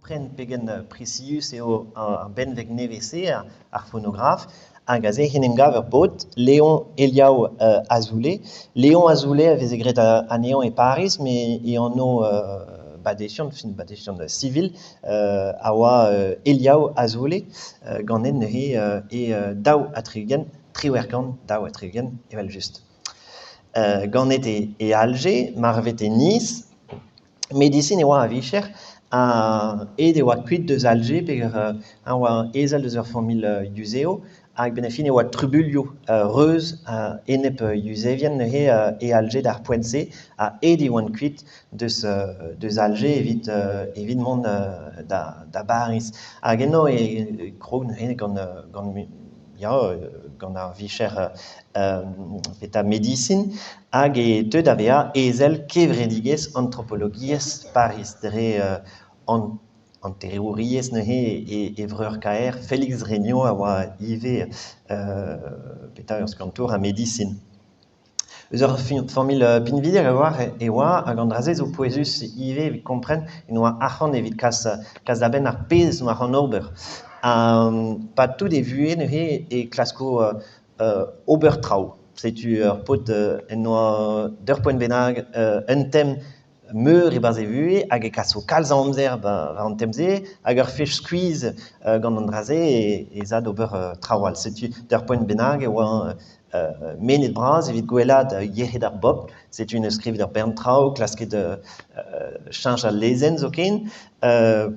Kompren pegen prisius eo ar benveg nevez-se, ar fonograf, hag aze en em gav ur paotr, Léon Eliaou Azoulay. Léon Azoulay a veze graet anezhañ e Pariz, met e anv badeziant, fin badeziant sivil, a oa Eliaou Azoulay, ganet neuze e 62, 1862 evel-just. Ganet e Alger, marvet e Nice, medisin e oa a-vicher, ha aet e oa kuit deus Alger peogwir eñ oa ezel deus ur familh yuzev hag benn ar fin e oa trubuilhoù reuz enep yuzevien neuze e Alger d'ar poent-se ha aet e oant kuit deus deus Alger evit evit mont da da Bariz. Hag eno e krog neuze gant gant ya, gant ar vicher petra medisin hag e teu da vezañ ezel kevredigezh antropologiezh Pariz dre an hanterouriezh neuze e vreur-kaer Félix Regnault a oa ivez petra ur skiantour ha medisin. Eus ur familh pinvidik a-walc'h e oa hag an dra-se zo pouezus ivez evit kompren en oa arc'hant evit kas kas da benn ar pezh oa c'hoant ober. Ha 'pad tout e vuhez neuze e klasko ober traoù. Setu ur paotr en doa d'ur poent bennak un tem meur e-barzh e vuhez hag e kaso kalz a amzer war an tem-se hag ur fech skuizh gant an dra-se ez a d'ober traoù all. Setu d'ur poent bennak e oa mennet bras evit gwellaat yec'hed ar bobl. Setu en deus skrivet ur bern traoù, klasket cheñch al lezenn zoken.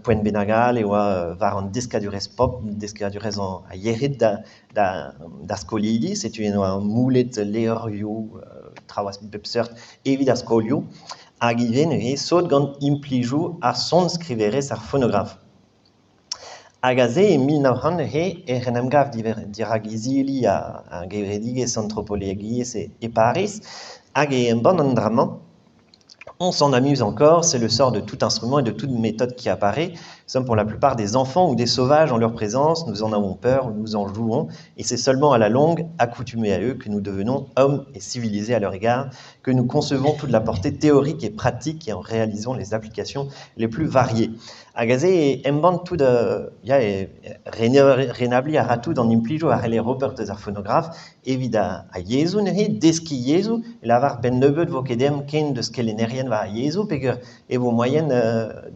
Poent bennak all e oa war an deskadurezh pobl, deskadurezh ar yec'hed da d'ar skolidi, setu en doa moulet levrioù, traoù a bep seurt evit ar skolioù, hag ivez neuze sot gant implijoù ar sonskriverezh ar fonograf. Hag aze e 1900 neuze ec'h en em gav dirak izili ar gevredigezh antropologiezh e Pariz hag e embann an dra-mañ. On s'en amuse encore, c'est le sort de tout instrument et de toute méthode qui apparaît. Nous sommes pour la plupart des enfants ou des sauvages en leur présence, nous en avons peur, nous en jouons, et c'est seulement à la longue, accoutumés à eux, que nous devenons hommes et civilisés à leur égard, que nous concevons toute la portée théorique et pratique et en réalisons les applications les plus variées. Hag aze e embann tout ya, e renabliñ a ra tout an implijoù a c'heller ober deus ar fonograf evit ar yezhoù neuze, deskiñ yezhoù, e lavar 'benn nebeut 'vo ket ezhomm ken deus kelennerien war ar yezhoù peogwir e vo moaien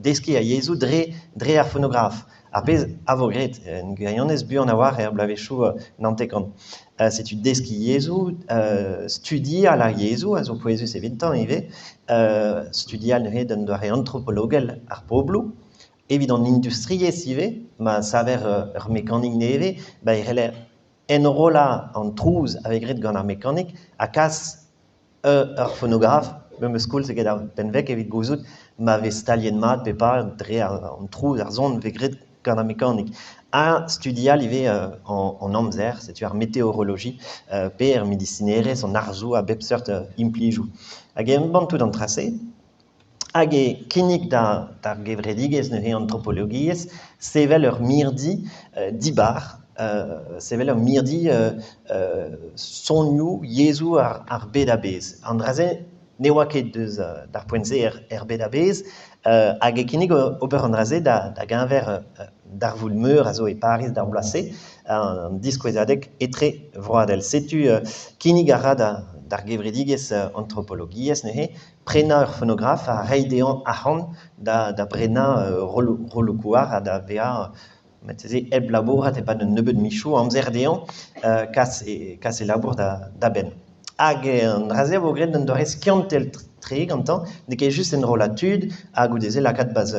deskiñ ar yezhoù dre dre ar fonograf. Ar pezh a vo graet en gwirionez buan a-walc'h er bloavezhioù 90. Setu deskiñ yezhoù, studial ar yezhoù a zo pouezus evitañ ivez, studial neuze d'un doare antropologel ar pobloù. Evit an industriezh ivez, ma saver ur mekanik nevez, ba e c'heller enrollañ an trouz a vez graet gant ar mekanik ha kas ur fonograf memes koulz eget ar benveg evit gouzout ma vez staliet mat pe pas dre an trouz, ar son vez graet gant ar mekanik. Ha studial ivez an amzer, setu ar meteoroloji pe ar medisinerezh, an arzoù a bep seurt implijoù. Hag embann tout an tra-se hag e kinnig d'ar gevredigezh neuze antropologiezh sevel ur mirdi dibar, sevel ur mirdi sonioù, yezhoù ar bed a-bezh. An dra-se ne oa ket deus d'ar poent-se er bed a-bezh hag e kinnig ober an dra-se da geñver darvoud meur a zo e Pariz d'ar bloaz-se, an diskouezadeg etrevroadel. Setu kinnig a ra d'ar gevredigezh antropologiezh neuze prenañ ur fonograf ha reiñ dezhañ arc'hant da brenañ rolloù-kouarn ha da vezañ marteze hep labourat e-pad un nebeud mizoù amzer dezhañ kas e kas e labour da benn. Hag an dra-se a vo graet d'un doare skiantel-tre gantañ, n'eo ket just enrollañ tud ha goude-se lakaat 'barzh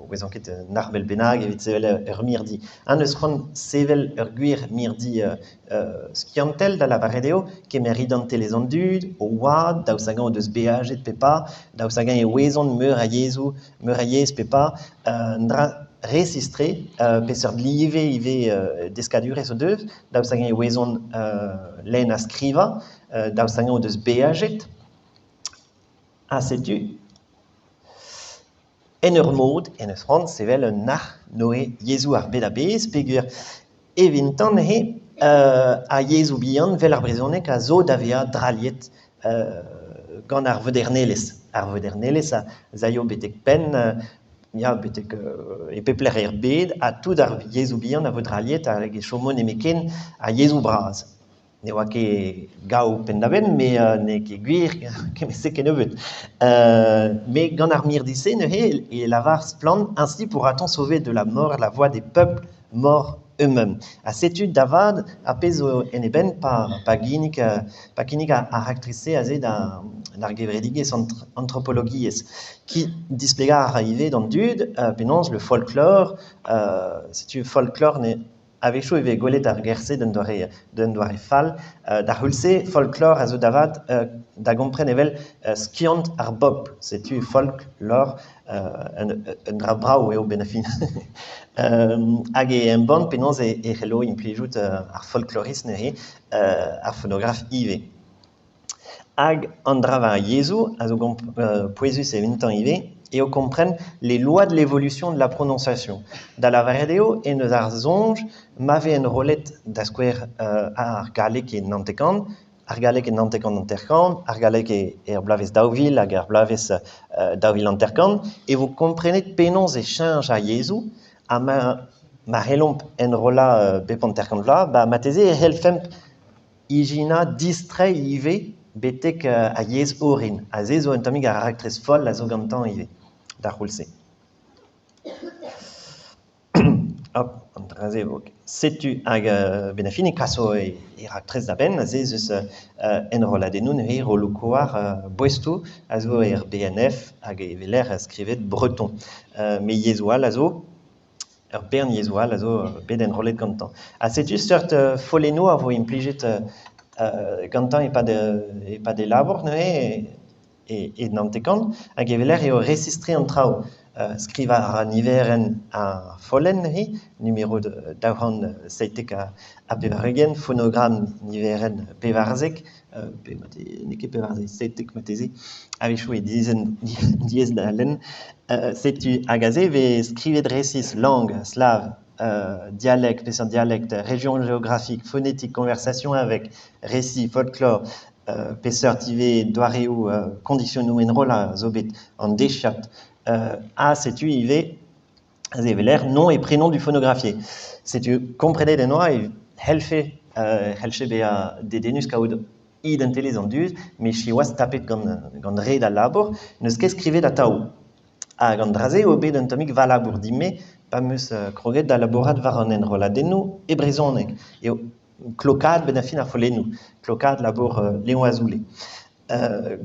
'ouezan ket un armel bennak evit sevel ur mirdi. Ha 'neus c'hoant sevel ur gwir mirdi skiantel, da lavaret eo kemer identelezh an dud, o oad, daoust hag-eñ o deus beajet pe pas, daoust hag-eñ e ouezont meur a yezhoù, meur a yezh pe pas, un dra resis-tre, peseurt live ivez deskadurezh o deus, daoust hag-eñ e ouezont lenn ha skrivañ, daoust hag-eñ o deus beajet. Ha setu en ur mod en eus c'hoant sevel un arc'h Noe yezhoù ar bed a-bezh peogwir evintañ neuze ar yezhoù bihan 'vel ar brezhoneg a zo da vezañ drailhet gant ar vodernelezh. Ar vodernelezh a zaio betek penn. Ya, betek e pep lec'h er bed, ha tout ar yezhoù bihan a vo drailhet hag e chomo nemetken ar yezhoù bras. Ne oa ket gaou penn-da-benn, met n'eo ket gwir kement-se kennebeut. Met gant ar mirdi-se neuze e lavar splann ainsi pourra-t-on sauver de la mort la voix des peuples morts eux-mêmes. Ha setu da vat ar pezh zo en e benn pa ginnig pa kinnig ar raktres-se aze d'ar gevredigezh antropologiezh. Ki displegañ a ra ivez d'an dud penaos le folklore, setu folklore ne a-wechoù e vez gwelet ar ger-se d'un doare d'un doare fall. D'ar c'houlz-se, folklore a zo da vat da gompren evel skiant ar bobl. Setu folklore un dra brav eo benn ar fin. Hag e embann penaos e c'hello implijout ar folklorist neuze, ar fonograf ivez. Hag an dra war ar yezhoù a zo pouezus evitañ ivez eo kompren les lois de l'évolution de la prononciation. Da lavaret eo en deus ar soñj ma vez enrollet da skouer ar galleg e Nantekan, ar galleg e Nantekan hanter-kant, ar galleg er bloavezh 2000 hag er bloavezh 2050, e vo komprenet penaos e cheñch ar yezhoù ha ma c'hellomp enrollañ bep 50 vloaz, ba marteze e c'hellfemp ijinañ distreiñ ivez betek ar yezh orin. Ha se zo un tammig ar raktres foll a zo gantañ ivez d'ar c'houlz-se. Hop, an dra-se vo. Setu hag benn ar fin e kaso e raktres da benn. Aze ez eus enrolladennoù neuze rolloù-koar boestoù a zo er BNF hag e weler skrivet breton. Met yezhoù all a zo, ur bern yezhoù all a zo bet enrollet gantañ. Ha setu seurt follennoù a vo implijet gantañ e-pad e labour neuze e Nantekan hag e weler eo resis-tre an traoù. Skrivañ a ra niverenn ar follenn neuze, numéro 297, fonogramm niverenn 14, pe n'eo ket 14, 17 marteze, a-wechoù e diaes da lenn. Setu hag aze e vez skrivet resis langue, slave, dialect, peseurt dialect, région géographique, phonétique, conversation avec, récit, folklore, peseurt ivez doareoù kondisionoù enrollañ zo bet an dechad. Ha setu ivez aze e weler nom et prénom du phonographier. Setu komprenet en oa e c'hellfe c'hellfe bezañ dedennus kaout identelezh an dud, met siwazh tapet gant red al labour, n'eus ket skrivet atav. Hag an dra-se eo bet un tammig va labour din-me pa 'm eus kroget da labourat war an enrolladennoù e brezhoneg. Eo klokaat benn ar fin ar follennoù, klokaat labour Léon Azoulay.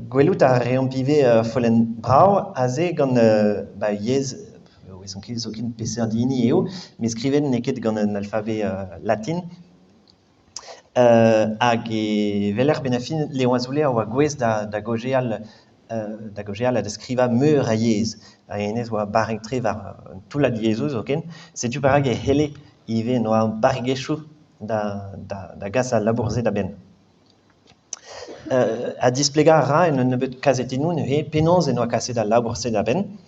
Gwelout a reomp ivez ur follenn brav aze gant ba yezh, ouezon ket zoken peseurt hini eo, met skrivet n'eo ket gant un alfabet latin. Hag e weler benn ar fin Léon Azoulay a oa gouest da gaozeal da gaozeal ha da skrivañ meur a yezh. Hag hennezh oa barrek-tre war un toullad yezhoù zoken. Setu perak e c'helle ivez noa barregezhioù da gas al labour-se da benn. Ha displegañ a ra en un nebeud kazetennoù neuze penaos en doa kaset al labour-se da benn.